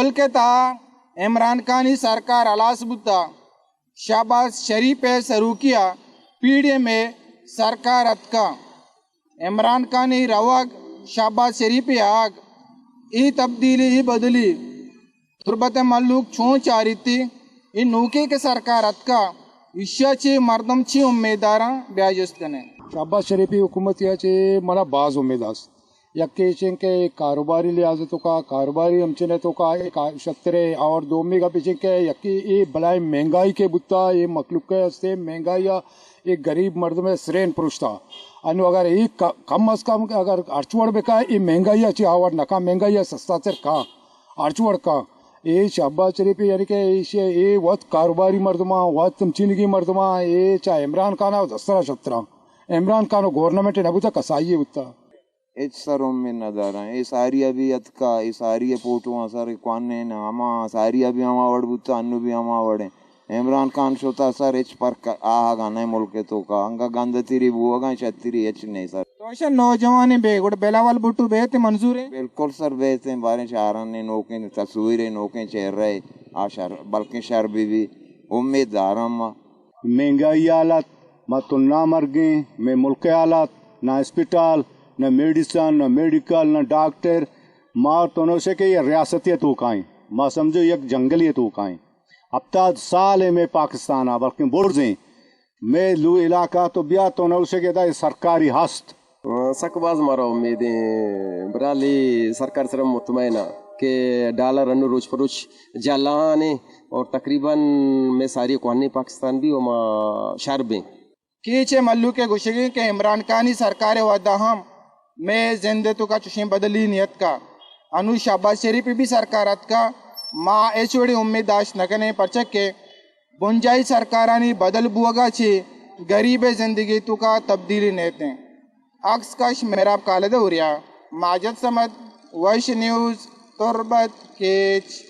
ملک ءِ تہا عمران خانی سرکار ہلاس بوتا، شہباز شریف ءِ سروکی ءَ پی ڈی ایم ءِ سرکار اتکا۔ عمران خانی روگ، شہباز شریف ءِ آگ، اے تبدیلی، اے بدلی تربت ءِ مھلوک چون چاریتی؟ اے نوکیں کہ سرکار اتکا، ایشی ءَ چہ مردم چی امیت داراں؟ بیا جست کنیں۔ شہباز شریف ءِ حکومت ءَ چہ منا باز امید است۔ یکے ایش انت کہ کاروباری لحاظ ءِ توکا، کاروباری ہمچنے توکا اے کا-، شترے، اور دومی گپ ایش انت کہ یکے اے بلائیں مہنگائی کہ بوتا، اے مخلوق ءِ ہستے مہنگائی ءَ اے غریب مردم ءِ سرین پروشتا۔ انو اگر اے ک-، کم از کم اگر ہرچ وڑ بکا، اے مہنگائی ءَ چہ آ وڑ نکا، مہنگائی ءَ سستا تر کا، ہرچ وڑ کا۔ اے شہباز شریف یعنی کہ ایش اے وت کاروباری مردماں، وت ہمچینگی مردماں، اے چا عمران خان ءَ دسترا شتراں۔ عمران خان ءِ گورنمنٹ نہ بوتا، کسائی بوتا۔ ہچ سر امید نہ داراں۔ اے ساری ءَ بھی اتکا، اے ساری ءِ پوٹواں سر کوانین، ہما ساری ءَ بھی ہما وڑ بوتا، انو بھی ہما وڑ ایں۔ عمران خان شتا سر، ہچ پرک آہگا نہ ملک ءِ توکا، انگا گندتری بوگا، شتری ہچ نہ سر۔ تو ایشاں نوجوانیں بے، گڑا بلاول بھٹو بیت منظور ایں؟ بالکل سر بیت ایں، باریں شہران نے نوکیں تصویر ایں، نوکیں چہرہ ایں، آ شر، بلکیں شر بھی بھی، امید داراں ما۔ مہنگائی حالت، ما تنا مرگیں، مئے ملک ءِ حالت، نہ اسپتال، نہ میڈیسن، نہ میڈیکل، نہ ڈاکٹر، ما تو نوشے کہ یہ ریاستی ءِ توکا ایں، ما سمجھو یک جنگلی ءِ توکا ایں۔ ہپتاد سال ایں مئے پاکستان ءَ، بلکیں برز ایں۔ مئے لو علاقہ تو بیا تو نوشے کہ ادا سرکاری ہست۔ سک باز مارا امید ایں، برحال اے سرکار سرا مطمئن آں کہ ڈالر انو روچ پہ روچ جہلان ایں اور تقریباً مئے ساری کوہنیں پاکستان بھی و ما شر بیں۔ کیچ ءِ مھلوک ءِ گوشگ ایں کہ عمران خانی سرکار ءِ وھد ءَ ہم مئے زند ءِ توکا چوشیں بدلی نیتکا۔ انو شہباز شریف ءِ بھی سرکار اتکا، ما ہچ وڑیں امید داشت نہ کنیں، پرچا کہ بنجاہی سرکارانی بدل بوگ ءَ چہ غریب ءِ زندگی ءِ توکا تبدیلی نیت ایں۔ عکس کش مہراب خالد اوریا، ماجد صمد، وش نیوز، تربت، کیچ۔